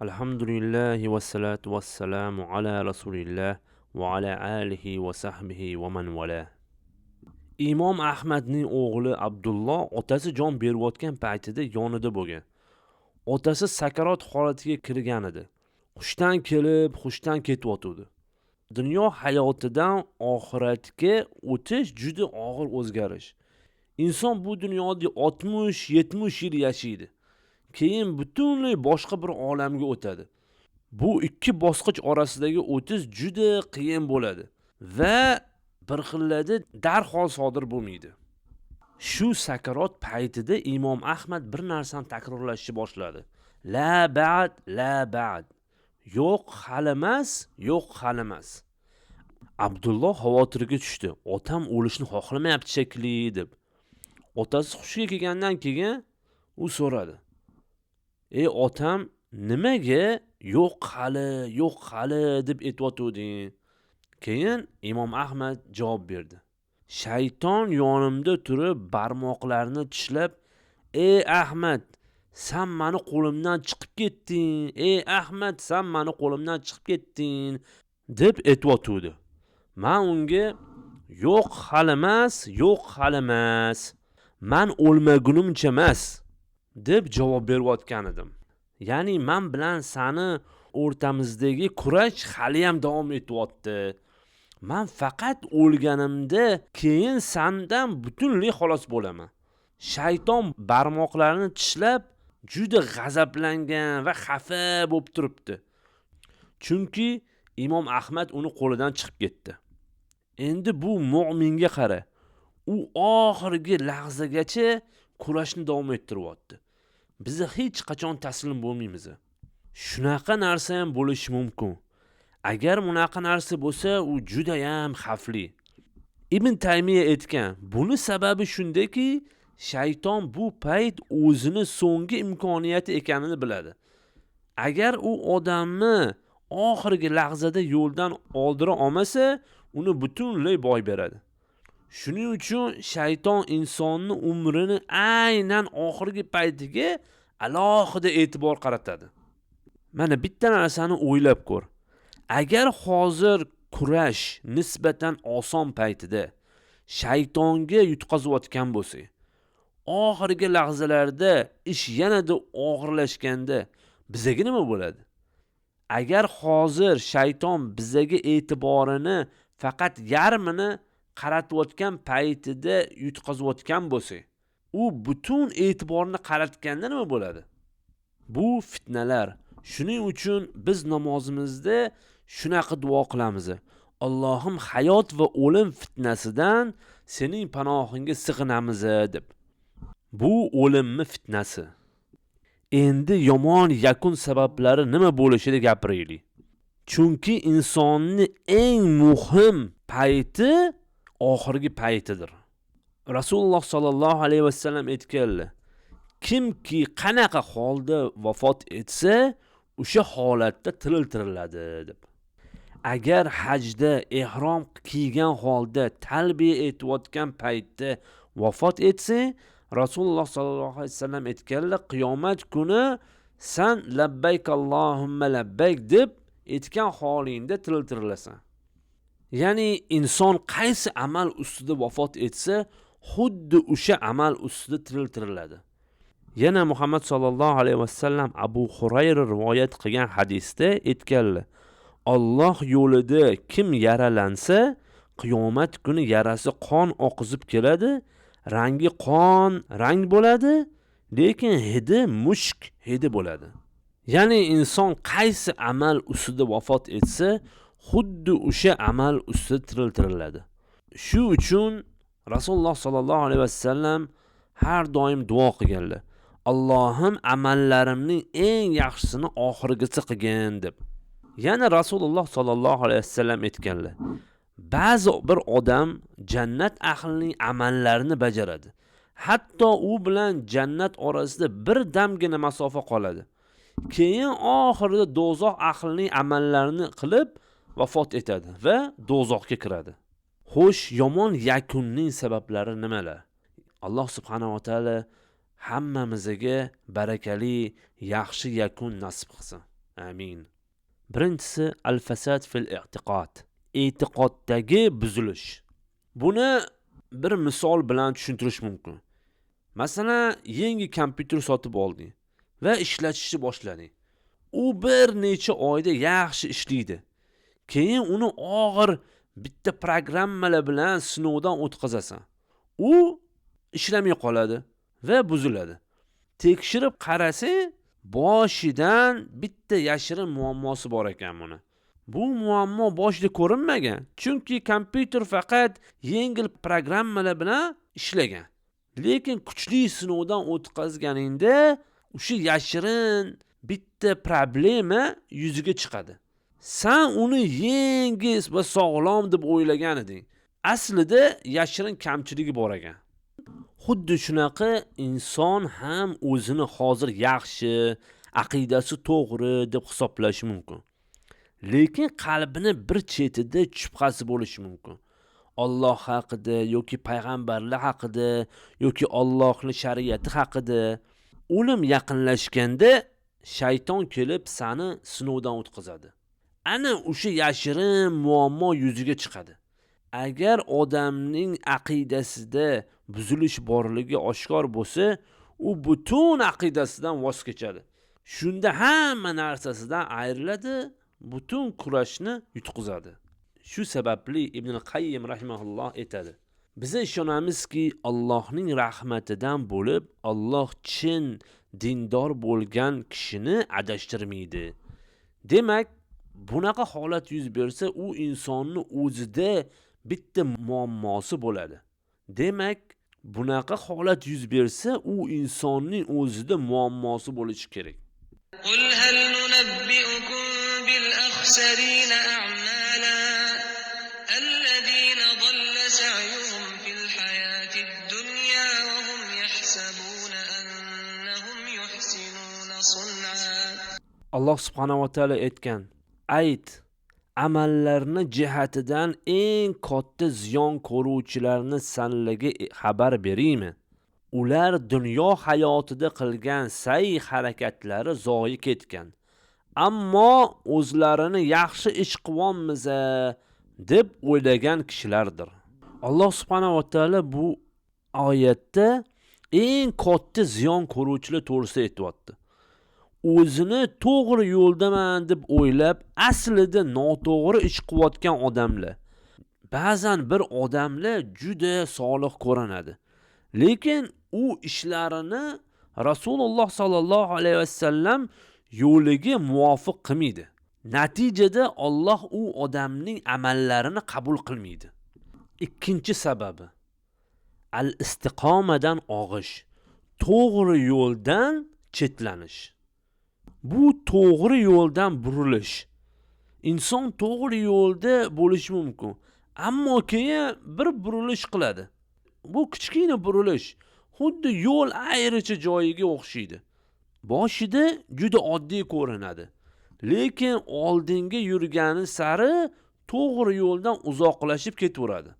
Alhamdulillahi vassalatu vassalamu ala rasulilloh va ala alihi va sahbihi va man vala. Imom Ahmadning o'g'li Abdulloh otasi jon berayotgan paytida yonida bo'lgan. Otasi sakarot holatiga kirgan edi. Hushdan kelib, hushdan ketyotgandi. Dunyo hayotidan oxiratga o'tish juda og'ir o'zgarish. Inson bu dunyoda 60-70 yil yashaydi. Keyin butunlay boshqa bir olamga o'tadi. Bu ikki bosqich orasidagi o'tish juda qiyin bo'ladi va bir xillada darhol sodir bo'lmaydi. Shu sakarot paytida Imom Ahmad bir narsani takrorlashni boshladi. La ba'd, la ba'd. Yo'q, hali emas, yo'q, hali emas. Abdulloh xavotirga tushdi. Otam o'lishni xohlamayapti shekilli deb. Otasi hushiga kelgandan keyin u so'radi. Ey otam, nimaga yo'q hali, yo'q hali deb aytyotganding? Keyin Imom Ahmad javob berdi. Shayton yonimda turib barmoqlarini tishlab, "Ey Ahmad, san meni qo'limdan chiqib ketding. Ey Ahmad, san meni qo'limdan chiqib ketding" deb aytyotgandi. Men unga yo'q hali emas, yo'q hali emas. Man o'lmagunimcha emas deb javob berayotgan edim. Ya'ni men bilan sani o'rtamizdagi kurash haliyam davom etyapti. Men faqat o'lganimda keyin sandan butunlay xalos bo'laman. Shayton barmoqlarini tishlab juda g'azablangan va xafa bo'lib turibdi. Chunki Imom Ahmad uni qo'lidan chiqib ketdi. Endi bu mo'minga qara. U oxirgi lahzagacha kurashni davom ettiryapti. Biz hech qachon taslim bo'lmaymiz. Shunaqa narsa ham bo'lishi mumkin. Agar bunaqa narsa bo'lsa, u juda ham xavfli. Ibn Taymiya aytgan, buni sababi shundaki, shayton bu payt o'zini so'nggi imkoniyati ekanini biladi. Agar u odamni oxirgi lahzada yo'ldan oldira olmasa, uni butunlay boy beradi. Shuning uchun shayton insonni umrini aynan oxirgi paytiga alohida e'tibor qaratadi. Mana bitta narsani o'ylab ko'r. Agar hozir kurash nisbatan oson paytida shaytonga yutqazayotgan bo'lsak, oxirgi lahzalarda ish yanada og'irlashganda bizaga nima bo'ladi? Agar hozir shayton bizaga e'tiborini faqat yarmini qaratayotgan paytida yutqazayotgan bo'lsak, u butun e'tiborni qaratganda nima bo'ladi? Bu fitnalar. Shuning uchun biz namozimizda shunaqa duo qilamiz. Allohim, hayot va o'lim fitnasidan sening panohingga sig'inamiz deb. Bu o'limni fitnasi. Endi yomon yakun sabablari nima bo'lishini gapiraylik. Chunki insonni eng muhim payti oxirgi paytidir. Rasululloh sallallohu alayhi vasallam aytganlar: kimki qanaqa holda vafot etsa, o'sha holatda tiriltiriladi deb. Agar hajda ihrom kiygan holda talbiya aytayotgan paytda vafot etsa, Rasululloh sallallohu alayhi vasallam aytganlar, qiyomat kuni san labbayk allohumma labbayk deb aytgan holingda tiriltirilasan. Ya'ni inson qaysi amal ustida vafot etsa, xuddi o'sha amal ustida tiriltiriladi. Yana Muhammad sallallohu alayhi vasallam Abu Hurayra rivoyat qilgan hadisda aytganlar: Alloh yo'lida kim yaralansa, qiyomat kuni yarasi qon oqizib keladi, rangi qon rang bo'ladi, lekin hidi mushk hidi bo'ladi. Ya'ni inson qaysi amal ustida vafot etsa, xuddi o'sha amal ustida tiriltiriladi. Shu uchun Rasululloh sallallohu alayhi vasallam har doim duo qilganlar. Allohim amallarimning eng yaxshisini oxirgisi qilgin deb. Yana Rasululloh sallallohu alayhi vasallam aytganlar: ba'zi bir odam jannat ahlining amallarini bajaradi. Hatto u bilan jannat orasida bir damgina masofa qoladi. Keyin oxirida do'zax ahlining amallarini qilib vafot etadi va do'zaxga kiradi. Xo'sh, yomon yakunning sabablari nimalar? Alloh subhanahu va taolo hammamizga barakali, yaxshi yakun nasib qilsin. Amin. Birinchisi al-fasad fil i'tiqod. E'tiqoddagi buzilish. Buni bir misol bilan tushuntirish mumkin. Masalan, yangi kompyuter sotib olding va ishlatishni boshlading. U bir necha oyda yaxshi ishlaydi. Keyin uni og'ir bitta programmalar bilan sinovdan o'tkazasan. U ishlamay qoladi va buziladi. Tekshirib qarasang, boshidan bitta yashirin muammosi bor ekan buni. Bu muammo boshida ko'rinmagan, chunki kompyuter faqat yengil programmalar bilan ishlagan. Lekin kuchli sinovdan o'tkazganingda o'sha yashirin bitta problema yuziga chiqadi. San uni yengil va sog'lom deb o'ylagan eding. Aslida yashirin kamchiligi bor ekan. Xuddi shunaqa inson ham o'zini hozir yaxshi, aqidasi to'g'ri deb hisoblashi mumkin. Lekin qalbini bir chetida shubhasi bo'lishi mumkin. Alloh haqida yoki payg'ambarlar haqida yoki Allohning shariati haqida. O'lim yaqinlashganda shayton kelib seni sinovdan o'tkazadi. Ana o'sha yashirin muammo yuziga chiqadi. Agar odamning aqidasida buzilish borligi oshkor bo'lsa, u butun aqidasidan voz kechadi. Shunda hamma narsasidan ayriladi, butun kurashni yutqizadi. Shu sababli Ibn Qayyim rahimahulloh aytadi: Biz ishonamizki, Allohning rahmatidan bo'lib, Alloh chin dindor bo'lgan kishini adashtirmaydi. Demak, bunaqa holat yuz bersa, u insonni o'zida bitta muammosi bo'ladi. Demak, bunaqa holat yuz bersa, u insonning o'zida muammosi bo'lishi kerak. قل هل ننبئكم بالأخسرين أعمالا الذين ضل سعيهم في الحياة الدنيا وهم يحسبون أنهم يحسنون صنعا. Alloh subhanahu va taolo aytgan: Ayt, amallarni jihatidan eng katta ziyon ko'ruvchilarni sanligi xabar beraymi? Ular dunyo hayotida qilgan sa'y harakatlari zoyi ketgan. Ammo o'zlarini yaxshi ish qilyapmiz deb o'ylagan kishilardir. Alloh subhanahu va taolo bu oyatda eng katta ziyon ko'ruvchilar to'g'risida aytyapti. O'zini to'g'ri yo'ldaman deb o'ylab, aslida noto'g'ri ish qilayotgan odamlar. Ba'zan bir odamlar juda solih ko'rinadi. Lekin u ishlarini Rasululloh sallallohu alayhi vasallam yo'liga muvofiq qilmaydi. Natijada Alloh u odamning amallarini qabul qilmaydi. Ikkinchi sababi al-istiqomadan og'ish, to'g'ri yo'ldan chetlanish. Bu to'g'ri yo'ldan burilish. Inson to'g'ri yo'lda bo'lishi mumkin, ammo keyin bir burilish qiladi. Bu kichkina burilish xuddi yo'l ayricha joyiga o'xshaydi. Boshida juda oddiy ko'rinadi, lekin oldinga yurgani sari to'g'ri yo'ldan uzoqlashib ketaveradi.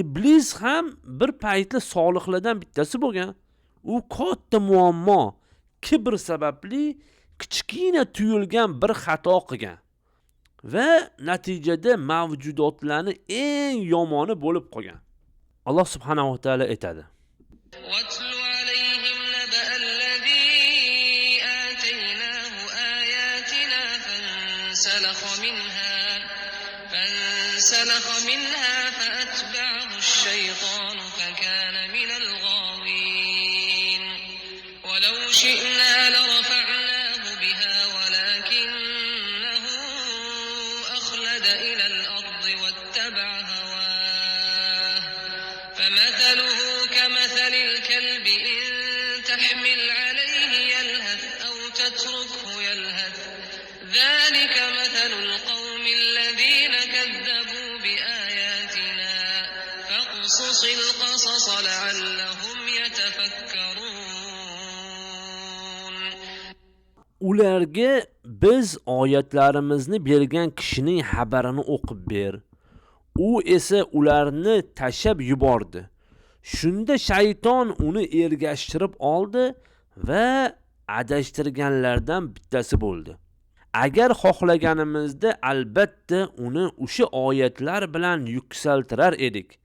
Iblis ham bir paytda solihlardan bittasi bo'lgan. U katta muammo, kibr sababli kichkina tuyulgan bir xato qilgan va natijada mavjudotlarning eng yomoni bo'lib qolgan. Alloh subhanahu va taolo aytadi: واتل عليهم نبأ الذي آتيناه آياتنا فانسلخ منها فأتبعه الشيطان فكان من الغاوين. ولو شئنا لرفعناه بها ولكنه أخلد إلى الأرض واتبع هواه فمثله كمثل الكلب إن تحمل عليه يلهث أو تتركه يلهث ذلك مثل القوم الذين كذبوا بآياتنا فاقصص القصص لعلهم يتفكرون. Ularga biz oyatlarimizni bergan kishining xabarini o'qib ber. U esa ularni tashlab yubordi. Shunda shayton uni ergashtirib oldi va adashtirganlardan bittasi bo'ldi. Agar xohlaganimizda albatta uni o'sha oyatlar bilan yuksaltirar edik.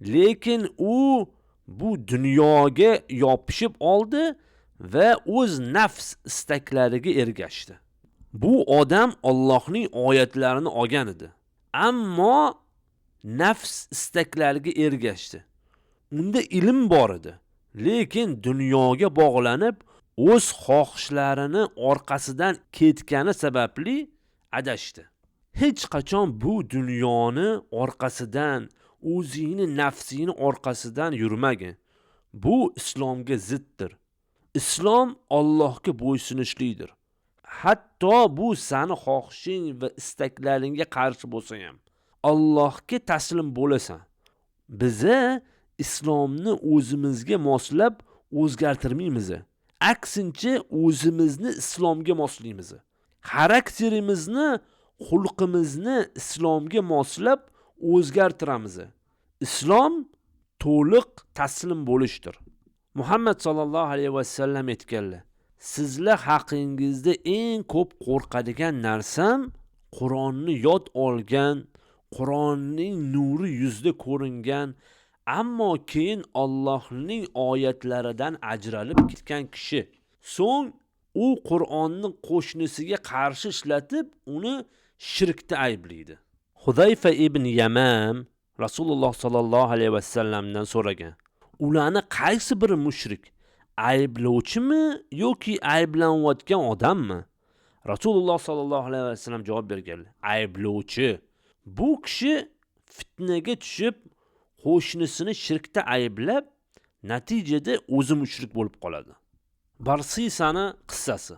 Lekin u bu dunyoga yopishib oldi va o'z nafs istaklariga ergashdi. Bu odam Allohning oyatlarini olgan edi, ammo nafs istaklariga ergashdi. Unda ilm bor edi, lekin dunyoga bog'lanib o'z xohishlarini orqasidan ketgani sababli adashdi. Hech qachon bu dunyoni orqasidan, o'zingni nafsingni orqasidan yurmagin. Bu islomga ziddir. Islom Allohga bo'ysunishlikdir. Hatto bu sani xohishing va istaklaringga qarshi bo'lsa ham Allohga taslim bo'lasan. Biza islomni o'zimizga moslab o'zgartirmaymiz. Aksincha o'zimizni islomga moslaymiz. Xarakterimizni, xulqimizni islomga moslab o'zgartiramiz. Islom to'liq taslim bo'lishdir. Muhammad sallallohu alayhi vasallam aytganlar: sizlar haqingizda eng ko'p qo'rqadigan narsam Qur'onni yod olgan, Qur'onning nuri yuzda ko'ringan, ammo keyin Allohning oyatlaridan ajralib ketgan kishi. So'ng u Qur'onni qo'shnisiga qarshi ishlatib, uni shirkda ayblaydi. Hudayfa ibn Yamam Rasululloh sallallohu alayhi vasallamdan so'ragan: ularni qaysi biri mushrik, ayblovchimi yoki ayblanayotgan odammi? Rasululloh sallallohu alayhi vasallam javob berganlar: ayblovchi. Bu kishi fitnaga tushib, qo'shnisini shirkda ayblab, natijada o'zi mushrik bo'lib qoladi. Barsisani qissasi.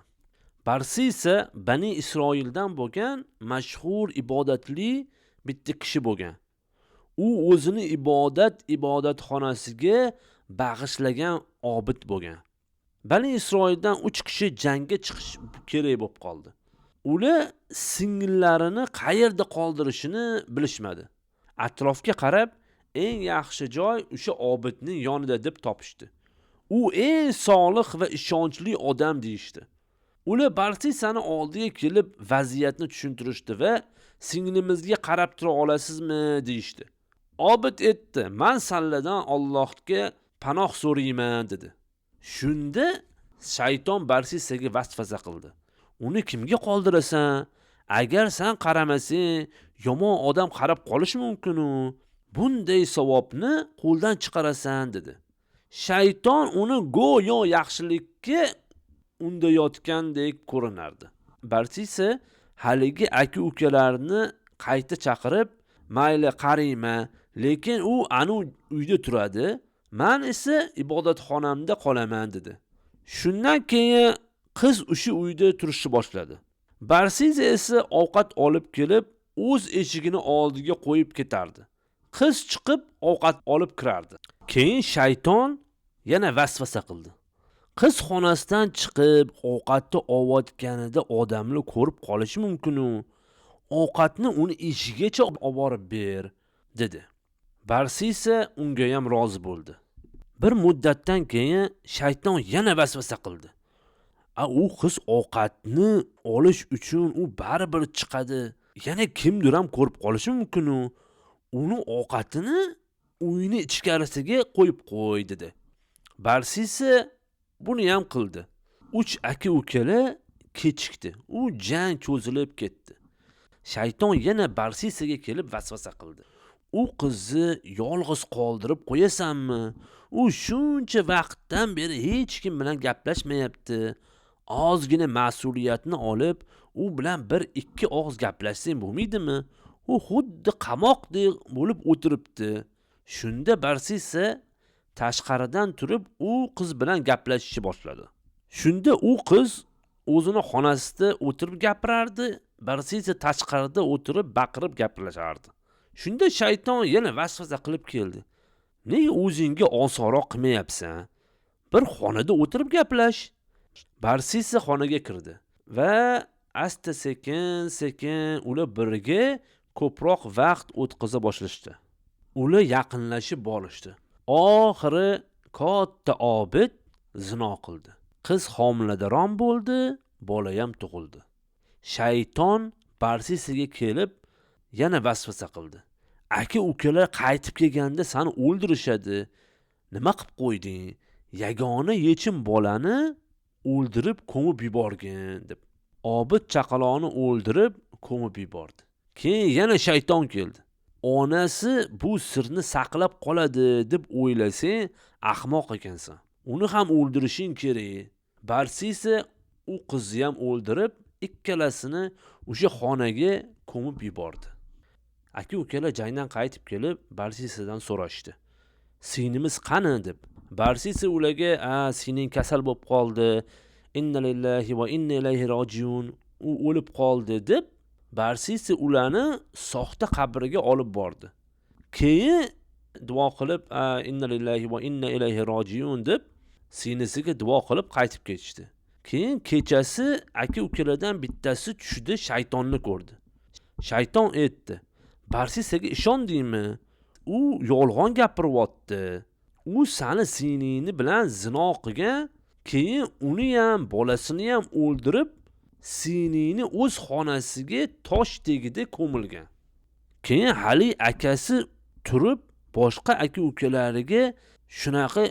Barsisa Bani Isroildan bo'lgan mashhur ibodatli bitta kishi bo'lgan. U o'zini ibodatxonasiga bag'ishlagan obid bo'lgan. Bani Isroildan 3 kishi jangga chiqish kerak bo'lib qoldi. Ular singillarini qayerda qoldirishini bilishmadi. Atrofga qarab, eng yaxshi joy o'sha obidning yonida deb topishdi. U eng solih va ishonchli odam deyishdi. Ular Barsisani oldiga kelib vaziyatni tushuntirishdi va singlimizga qarab tura olasizmi deyishdi. Obid etdi: "Men salladan Allohga panoh so'rayman" dedi. Shunda shayton Barsisaga vasvasa qildi. Uni kimga qoldirasan? Agar sen qaramasang, yomon odam qarab qolishi mumkin u. Bunday savobni qo'ldan chiqarasan dedi. Shayton uni go'yo yaxshilikka undayotgandek ko'rinardi. Barsisa haligi aka-ukalarni qayta chaqirib, mayli qarayman, lekin u anu uyda turadi, men esa ibodatxonamda qolaman dedi. Shundan keyin qiz o'sha uyda turishni boshladi. Barsisa esa ovqat olib kelib, o'z eshigini oldiga qo'yib ketardi. Qiz chiqib ovqat olib kirardi. Keyin shayton yana vasvasa qildi. Qiz xonasidan chiqib ovqatni ovotganida odamlar ko'rib qolishi mumkin u. Ovqatni uni eshigigacha olib borib ber dedi. Barsisa unga ham rozi bo'ldi. Bir muddatdan keyin shayton yana vasvasa qildi. U qiz ovqatni olish uchun u baribir chiqadi. Yana kimdir ham ko'rib qolishi mumkin u. Uni ovqatini uyni ichkarisiga qo'yib qo'y dedi. Barsisa buni ham qildi. 3 aka-ukalar kechikdi. U jang cho'zilib ketdi. Shayton yana Barsisaga kelib vasvasa qildi. U qizni yolg'iz qoldirib qo'yasanmi? U shuncha vaqtdan beri hech kim bilan gaplashmayapti. Ozgina mas'uliyatni olib, u bilan 1-2 og'iz gaplashsang bo'lmaydimi? U xuddi qamoqdek bo'lib o'tiribdi. Shunda Barsisa tashqaridan turib u qiz bilan gaplashishni boshladi. Shunda u qiz o'zini xonasida o'tirib gapirardi, Barsisa tashqarida o'tirib baqirib gaplashardi. Shunda shayton yana vasvasa qilib keldi. Nega o'zingga osonroq qilmayapsan? Bir xonada o'tirib gaplash. Barsisa xonaga kirdi va asta sekin ular birga ko'proq vaqt o'tkaza boshlashdi. Ular yaqinlashib borishdi. Oxiri katta obid zino qildi. Qiz homiladoron bo'ldi, bola ham tug'ildi. Shayton Barsisiga kelib yana vasvasa qildi. Aka ukalar qaytib kelganda seni o'ldirishadi. Nima qilib qo'yding? Yagona yechim bolani o'ldirib ko'mib yuborgin deb. Obid chaqaloqni o'ldirib ko'mib yubordi. Keyin yana shayton keldi. Onasi bu sirni saqlab qoladi deb o'ylasang, ahmoq ekansan. Uni ham o'ldirishing kerak. Barsisa u qizni ham o'ldirib, ikkalasini o'sha xonaga ko'mib yubordi. Aka ukalar jangdan qaytib kelib, Barsisadan so'rashdi. Singlimiz qani deb. Barsisa ularga, "A, singling kasal bo'lib qoldi. Inna lillahi va inna ilayhi rojiun. U o'lib qoldi" deb Barsisa ularni soxta qabriga olib bordi. Keyin duo qilib, "Inna lillahi va inna ilayhi rojiun" deb singlisiga duo qilib qaytib ketishdi. Keyin kechasi aka ukalardan bittasi tushida shaytonni ko'rdi. Shayton aytdi: "Barsisaga ishondingmi? U yolg'on gapiryapti. U sani singlingni bilan zino qilgan, keyin uni ham bolasini ham o'ldirib, singlingni o'z xonasiga tosh tagida ko'milgan." Keyin hali akasi turib boshqa aka ukalariga shunaqa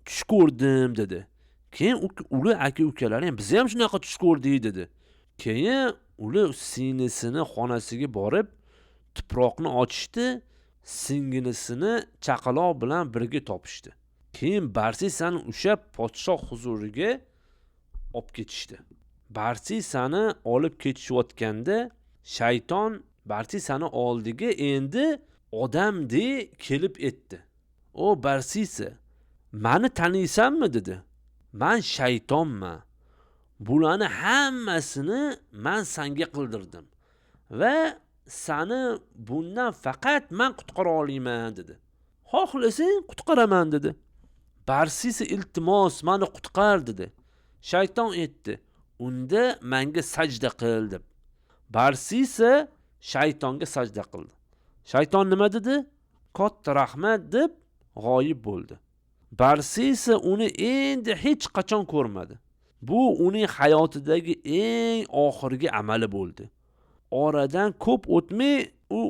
tush ko'rdim dedi. Keyin ular aka ukalari ham biz ham shunaqa tush ko'rdik dedi. Keyin ular singlisini xonasiga borib tuproqni ochishdi, singlisini chaqaloq bilan birga topishdi. Keyin Barsisani o'sha podshoh huzuriga olib ketishdi. Barsisani olib ketishayotganda shayton Barsisani oldiga endi odamdek kelib etdi. "O Barsisa, meni taniysanmi?" dedi. "Men shaytonman. Bularni hammasini men senga qildirdim va seni bundan faqat men qutqara olaman" dedi. "Xohlasang qutqaraman" dedi. Barsisa "Iltimos, meni qutqar" dedi. Shayton aytdi: "Unda menga sajda qil" deb. Barsisa shaytonga sajda qildi. Shayton nima dedi? "Katta rahmat" deb g'oyib bo'ldi. Barsisa uni endi hech qachon ko'rmadi. Bu uning hayotidagi eng oxirgi amali bo'ldi. Oradan ko'p o'tmay u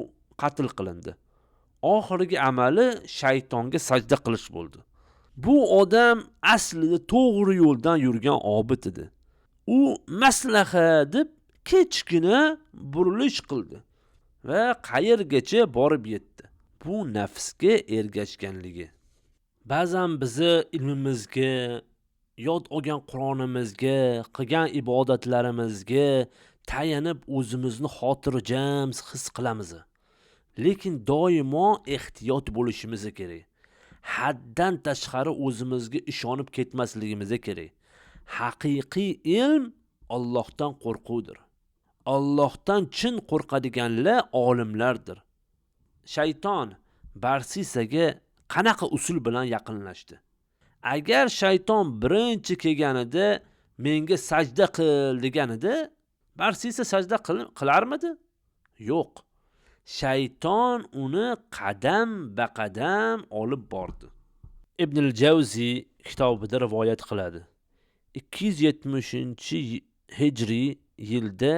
qatl qilindi. Oxirgi amali shaytonga sajda qilish bo'ldi. Bu odam aslida to'g'ri yo'ldan yurgan obid edi. U maslaha deb kechgina burilish qildi va qayergacha borib yetdi. Bu nafsga ergashganligi. Ba'zan bizni ilmimizga, yod olgan Qur'onimizga, qilgan ibodatlarimizga tayanib o'zimizni xotirjam his qilamiz. Lekin doimo ehtiyot bo'lishimiz kerak. Haddan tashqari o'zimizga ishonib ketmasligimiz kerak. Haqiqiy ilm Allohdan qo'rquvdir. Allohdan chin qo'rqadiganlar olimlardir. Shayton Barsisaga qanaqa usul bilan yaqinlashdi? Agar shayton birinchi kelganida menga sajda qil deganida Barsisa sajda qilarmidi? Yo'q. Shayton uni qadam ba qadam olib bordi. Ibn al-Javzi kitobida rivoyat qiladi. 270-hijriy yilda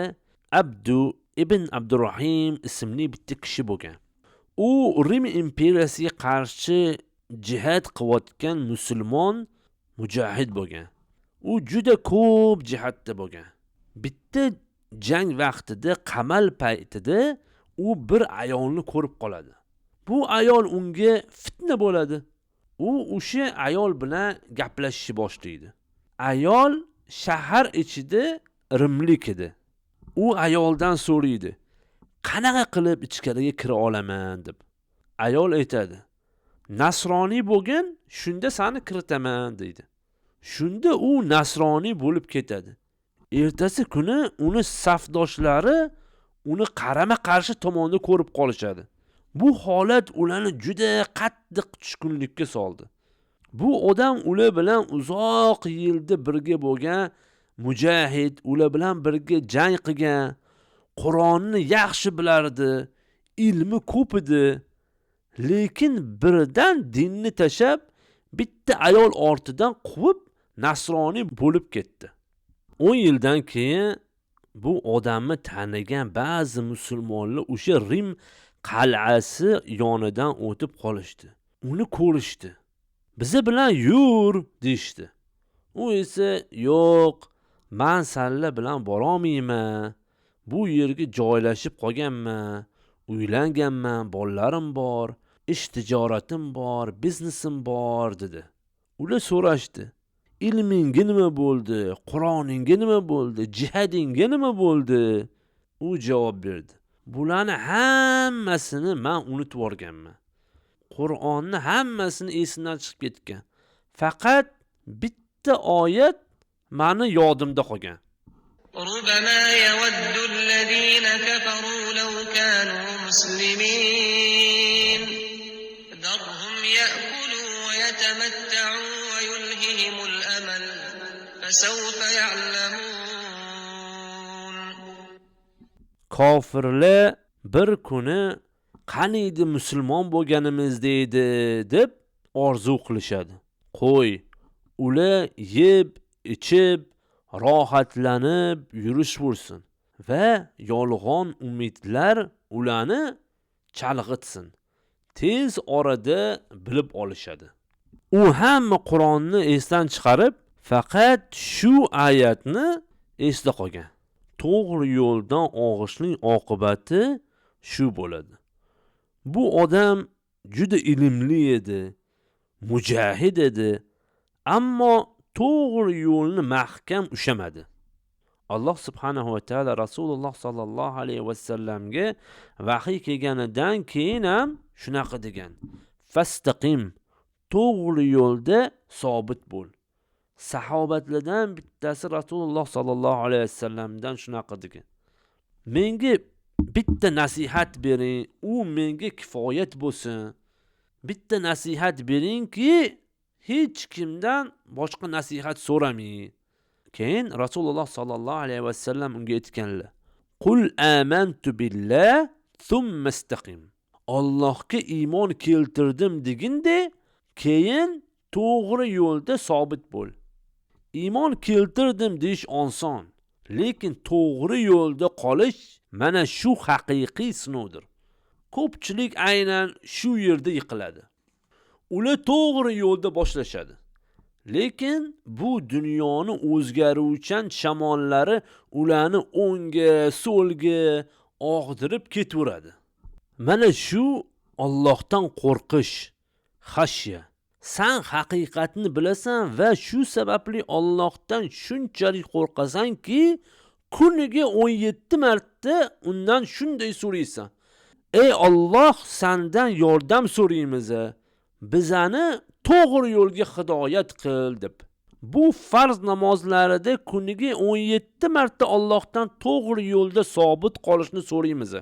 Abdu ibn Abdurrahim ismli bitta kishi bo'lgan. U Rim imperiyasiga qarshi jihad qilayotgan musulmon mujahid bo'lgan. U juda ko'p jihatda bo'lgan. Bitta jang vaqtida, qamal paytida u bir ayolni ko'rib qoladi. Bu ayol unga fitna bo'ladi. U o'sha ayol bilan gaplashishni boshlaydi. Ayol shahar ichida rimlik edi. U ayoldan so'raydi: "Qanaqa qilib ichkariga kira olaman?" deb. Ayol aytadi: "Nasroniy bo'lgin, shunda seni kiritaman" deydi. Shunda u nasroniy bo'lib ketadi. Ertasi kuni uni safdoshlari uni qarama-qarshi tomonda ko'rib qolishadi. Bu holat ularni juda qattiq tushkunlikka soldi. Bu odam ular bilan uzoq yilda birga bo'lgan mujahid, ular bilan birga jang qilgan, Qur'onni yaxshi bilardi, ilmi ko'p edi. Lekin birdan dinni tashab, bitta ayol ortidan quvib nasroniy bo'lib ketdi. 10 yildan keyin Bu odamni tanigan ba'zi musulmonlar o'sha Rim qal'asi yonidan o'tib qolishdi. Uni ko'rishdi. Bizi bilan yur deyishdi. U esa yo'q, man sanlar bilan borolmayman. Bu yerga joylashib qolganman, uylanganman, bolalarim bor, ish tijoratim bor, biznesim bor dedi. Ular so'rashdi: ilmingga nima bo'ldi? Qur'oningga nima bo'ldi? Jihadingga nima bo'ldi? U javob berdi: bularni hammasini men unutib yuborganman. Qur'onni hammasini esimdan chiqib ketgan. Faqat bitta oyat meni yodimda qolgan. ربما يود الذين كفروا لو كانوا مسلمين ذرهم يأكلوا ويتمتعوا ويلههم الأمل فسوف يعلمون. Kofirlar bir kuni qaniydi musulmon bo'lganimiz deydi deb orzu qilishadi. Qo'y, ular yeb, ichib, rohatlanib yurishversin va yolg'on umidlar ularni chalg'itsin. Tez orada bilib olishadi. U hamma Qur'onni esdan chiqarib, faqat shu oyatni esda qolgan. To'g'ri yo'ldan og'ishning oqibati shu bo'ladi. Bu odam juda ilmli edi, mujahid edi, ammo to'g'ri yo'lni mahkam ushamadi. Alloh subhanahu va taolo Rasululloh sallallohu alayhi va sallamga vahiy kelganidan keyin ham shunaqa degan: fastaqim, to'g'ri yo'lda sobit bo'l. Sahobatlardan bittasi Rasululloh sallallohu alayhi vasallamdan shunaqa degan: menga bitta nasihat bering, u menga kifoyat bo'lsin. Bitta nasihat beringki, hech kimdan boshqa nasihat so'ramang. Keyin Rasululloh sallallohu alayhi vasallam unga aytganlar: Qul amantu billah thumma istaqim. Allohga iymon keltirdim deginde, keyin to'g'ri yo'lda sobit bo'l. Iymon keltirdim deyish oson, lekin to'g'ri yo'lda qolish mana shu haqiqiy sinovdir. Ko'pchilik aynan shu yerda yiqiladi. Ular to'g'ri yo'lda boshlashadi. Lekin bu dunyoni o'zgaruvchan shamollari ularni o'ngga, so'lga og'dirib ketaveradi. Mana shu Allohdan qo'rqish, xashya. Sen haqiqatni bilasan va shu sababli Allohdan shunchalik qo'rqasanki, kuniga 17 marta undan shunday so'raysan: Ey Alloh, sendan yordam so'raymiz, bizani to'g'ri yo'lga hidoyat qil deb. Bu farz namozlarida kuniga 17 marta Allohdan to'g'ri yo'lda sobit qolishni so'raymiz.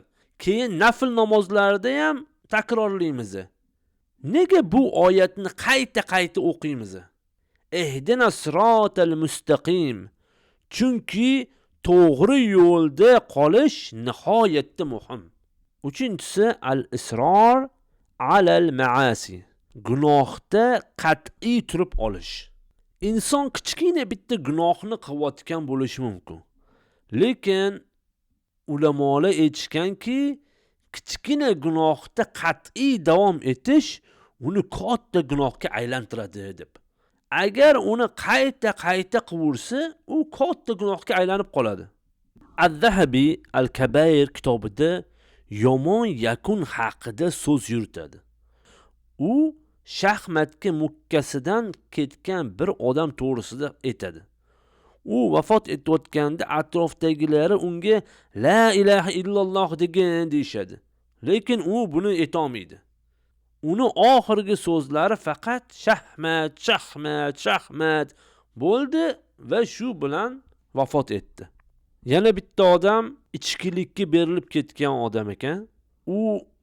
Keyin nafl namozlarida ham takrorlaymiz. Nega bu oyatni qayta-qayta o'qiymiz? Ihdina siratal mustaqim. Chunki to'g'ri yo'lda qolish nihoyatda muhim. Uchinchisi al-isror alal ma'asi. Gunohda qat'iy turib olish. Inson kichkina bitta gunohni qilayotgan bo'lishi mumkin. Lekin ulamolar aytishganki, kichkina gunohda qat'iy davom etish uni katta gunohga aylantiradi deb. Agar uni qayta-qayta qilaversa, u katta gunohga aylanib qoladi. Az-Zahabi Al-Kabair kitobida yomon yakun haqida so'z yuritadi. U shaxmatga mukkasidan ketgan bir odam to'g'risida aytadi. U vafot etayotganda atrofdagilari unga la ilaha illalloh degin deyishadi. Lekin u buni aytolmaydi. Uni oxirgi so'zlari faqat shaxmat, shaxmat, shaxmat bo'ldi va shu bilan vafot etdi. Yana bitta odam ichkilikka berilib ketgan odam ekan. U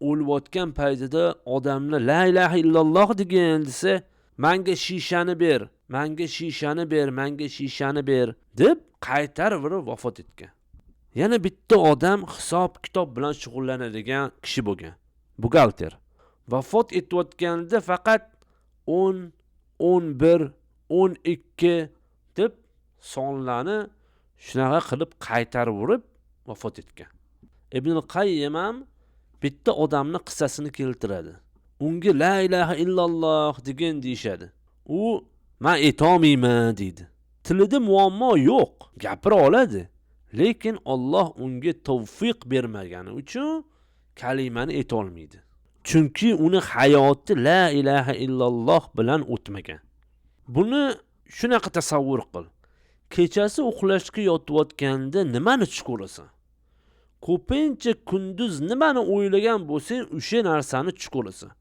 o'layotgan paytida odamlar la ilaha illalloh degin desa, menga shishani ber, menga shishani ber, menga shishani ber deb qaytarib vafot etgan. Yana bitta odam hisob kitob bilan shug'ullanadigan kishi bo'lgan, buxgalter. Vafot etayotganda faqat 10, 11, 12 deb sonlarni Shunaqa qilib qaytarib urib vafot etgan. Ibn Qayyim ham bitta odamni qissasini keltiradi. Unga la ilaha illalloh degin deyishadi. U men aytolmayman deydi. Tilida muammo yo'q, gapira oladi. Lekin Alloh unga tavfiq bermagani uchun kalimani aytolmaydi. Chunki uni hayoti la ilaha illalloh bilan o'tmagan. Buni shunaqa tasavvur qil. Kechasi uxlashga yotayotganda nimani tush ko'rasan? Ko'pincha kunduz nimani o'ylagan bo'lsang, o'sha narsani tush ko'rasan.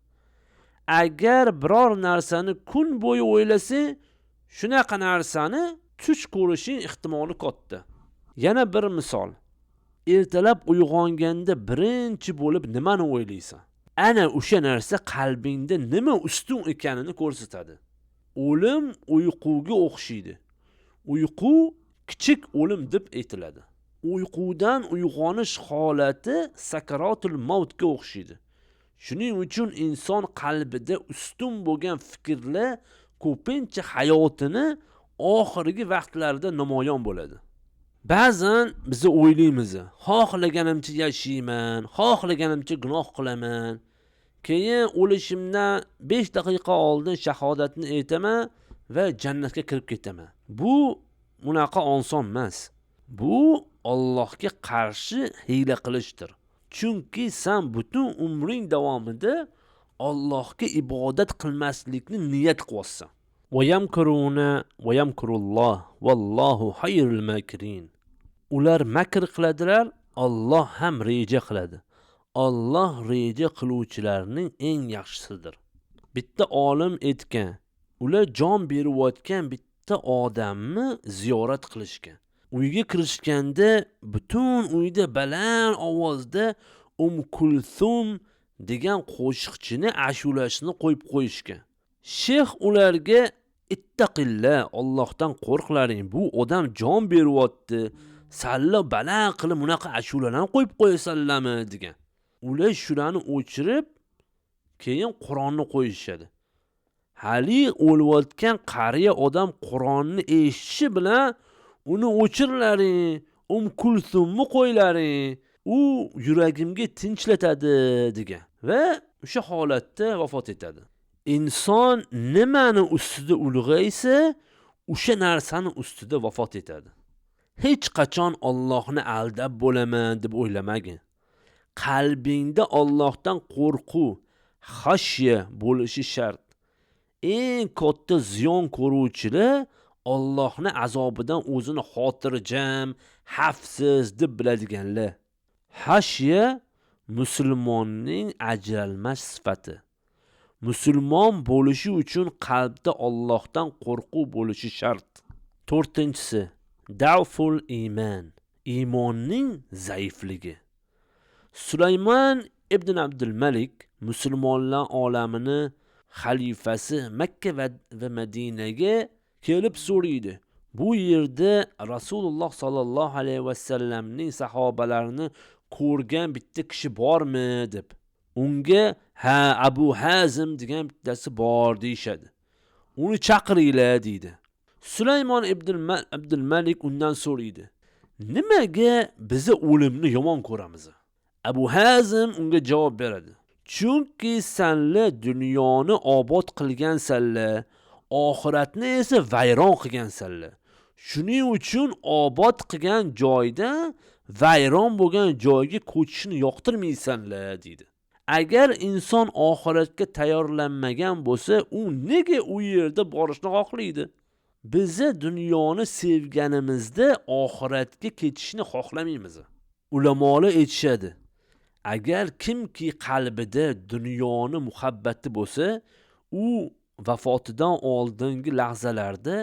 Agar biror narsani kun bo'yi o'ylasang, shunaqa narsani tush ko'rishing ehtimoli katta. Yana bir misol. Ertalab uyg'onganda birinchi bo'lib nimani o'ylaysan? Ana o'sha narsa qalbingda nima ustun ekanini ko'rsatadi. O'lim uyquga o'xshaydi. Uyqu kichik o'lim deb aytiladi. Uyqudan uyg'onish holati sakaratul mavtga o'xshaydi. Shuning uchun inson qalbida ustun bo'lgan fikrlar ko'pincha hayotini oxirgi vaqtlarida namoyon bo'ladi. Ba'zan biz o'ylaymiz, xohlaganimcha yashayman, xohlaganimcha gunoh qilaman. Keyin o'lishimdan 5 daqiqa oldin shahodatni aytaman va jannatga kirib ketaman. Bu bunaqa oson emas. Bu Allohga qarshi hiyla qilishdir. Chunki sen butun umring davomida Allohga ibodat qilmaslikni niyat qilyapsan. Va yamkuruna va yamkurulloh vallohu xayrul makirin. Ular makr qiladilar, Alloh ham reja qiladi. Alloh reja qiluvchilarning eng yaxshisidir. Bitta olim aytgan, ular jon berayotgan bitta odamni ziyorat qilishgan. Uyga kirishganda butun uyda baland ovozda Kulsum degan qo'shiqchini ashulashini qo'yib qo'yishgan. Sheyx ularga ittaqilla, Allohdan qo'rqlaring, bu odam jon beryapti, salla baland qilib bunaqa ashulalarni qo'yib qo'yasanlarmi degan. Ular shularni o'chirib, keyin Qur'onni qo'yishadi. Hali o'layotgan qariya odam Qur'onni eshitishi bilan uni o'chirlaring, Kulsumni qo'ylaring, u yuragimga tinchlatadi degan va o'sha holatda vafot etadi. Inson nimani ustida ulg'aysa, o'sha narsani ustida vafot etadi. Hech qachon Allohni aldab bo'laman deb o'ylamagin. Qalbingda Allohdan qo'rquv, xashya bo'lishi shart. Eng katta ziyon ko'ruvchilar Allohni azobidan o'zini xotirjam, xavfsiz deb biladiganlar. Xashya musulmonning ajralmas sifati. Musulmon bo'lishi uchun qalbda Allohdan qo'rquv bo'lishi shart. 4-inchisi, da'ful iymon, iymonning zaifligi. Sulaymon ibn Abdul Malik musulmonlar olamini xalifasi Makka va Madinaga kelib so'raydi. Bu yerda Rasululloh sallallohu alayhi vasallamning sahobalarini ko'rgan bitta kishi bormi deb. Unga ha, Abu Hazim degan bittasi bor deyishadi. Uni chaqiringlar deydi. Sulaymon ibn Abdul Malik undan so'raydi. Nimaga bizi o'limni yomon ko'ramiz? Abu Hazim unga javob beradi. Chunki sanlar dunyoni obod qilgansanlar, oxiratni esa vayron qilgansanlar. Shuning uchun obod qilgan joyda vayron bo'lgan joyga ko'chishni yoqtirmaysanlar deydi. Agar inson oxiratga tayyorlanmagan bo'lsa, u nega u yerda borishni xohlaydi? Bizi dunyoni sevganimizda oxiratga ketishni xohlamaymiz. Ulamolar aytishadi, agar kimki qalbida dunyoni muhabbati bo'lsa, u vafotidan oldingi lahzalarda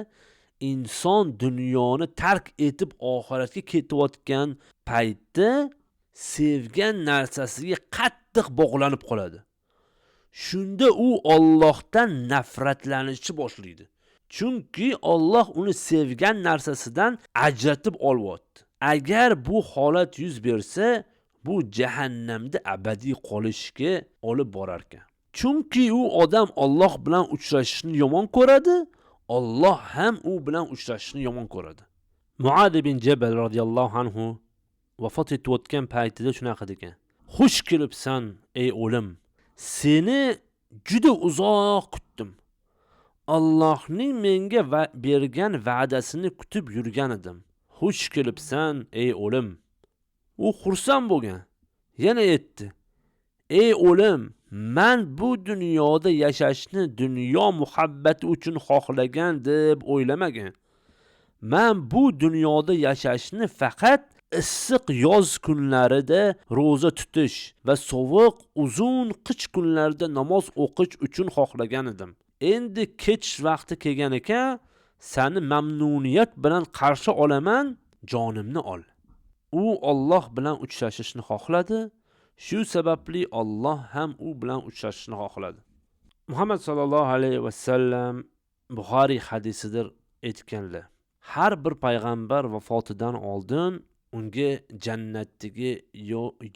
inson dunyoni tark etib oxiratga ketayotgan paytda sevgan narsasiga qattiq bog'lanib qoladi. Shunda u Allohdan nafratlanishni boshlaydi. Chunki Alloh uni sevgan narsasidan ajratib olyapti. Agar bu holat yuz bersa, bu jahannamda abadiy qolishga olib borar ekan. Chunki u odam Alloh bilan uchrashishni yomon ko'radi, Alloh ham u bilan uchrashishni yomon ko'radi. Muad ibn Jabal radhiyallohu anhu vafot etayotgan paytida shunaqa degan: "Xush kelibsan ey o'lim, seni juda uzoq kutdim. Allohning menga bergan va'dasini kutib yurgan edim. Xush kelibsan ey o'lim." U xursand bo'lgan. Yana aytdi: "Ey o'lim, men bu dunyoda yashashni dunyo muhabbati uchun xohlagan deb o'ylamagan. Men bu dunyoda yashashni faqat issiq yoz kunlarida ro'za tutish va sovuq uzun qish kunlarida namoz o'qish uchun xohlagan edim. Endi ketish vaqti kelgan ekan, seni mamnuniyat bilan qarshi olaman, jonimni ol." U Alloh bilan uchrashishni xohladi. Shu sababli Alloh ham u bilan uchrashishni xohladi. Muhammad sallallohu alayhi va sallam Buxoriy hadisidir aytganlar: har bir payg'ambar vafotidan oldin unga jannatdagi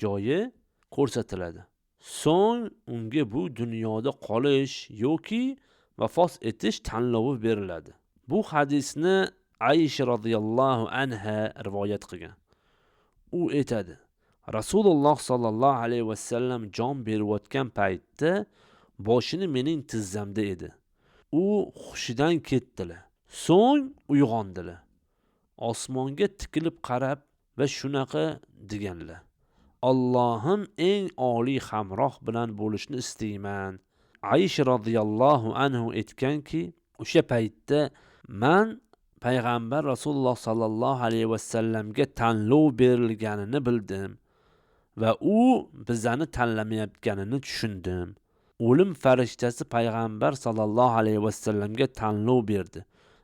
joyi ko'rsatiladi. So'ng unga bu dunyoda qolish yoki vafot etish tanlovi beriladi. Bu hadisni Aisha radhiyallohu anha rivoyat qilgan. U aytadi: Rasululloh sallallohu alayhi va sallam jon berayotgan paytda boshini mening tizzamda edi. U hushidan ketdilar. So'ng uyg'ondilar. Osmonga tikilib qarab va shunaqa deganlar: Allohim eng oliy hamroh bilan bo'lishni istayman. Aisha radhiyallohu anhu aytganki, o'sha paytda man payg'ambar Rasululloh sallallohu alayhi va sallamga tanlov berilganini bildim va u bizani tanlamayotganini tushundim. O'lim farishtasi payg'ambar sallallohu alayhi va sallamga tanlov berdi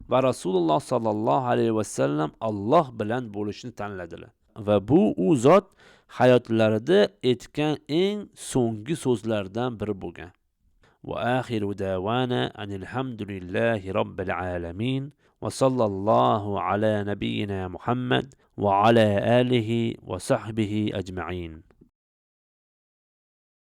va Rasululloh sallallohu alayhi va sallam Alloh bilan bo'lishni tanladilar. Va bu u zot hayotlarida aytgan eng so'nggi so'zlardan biri bo'lgan. Va axiru davana anilhamdulillahi robbil alamin va sallallohu ala nabiyyina Muhammad va ala alihi va sahbihi ajma'in.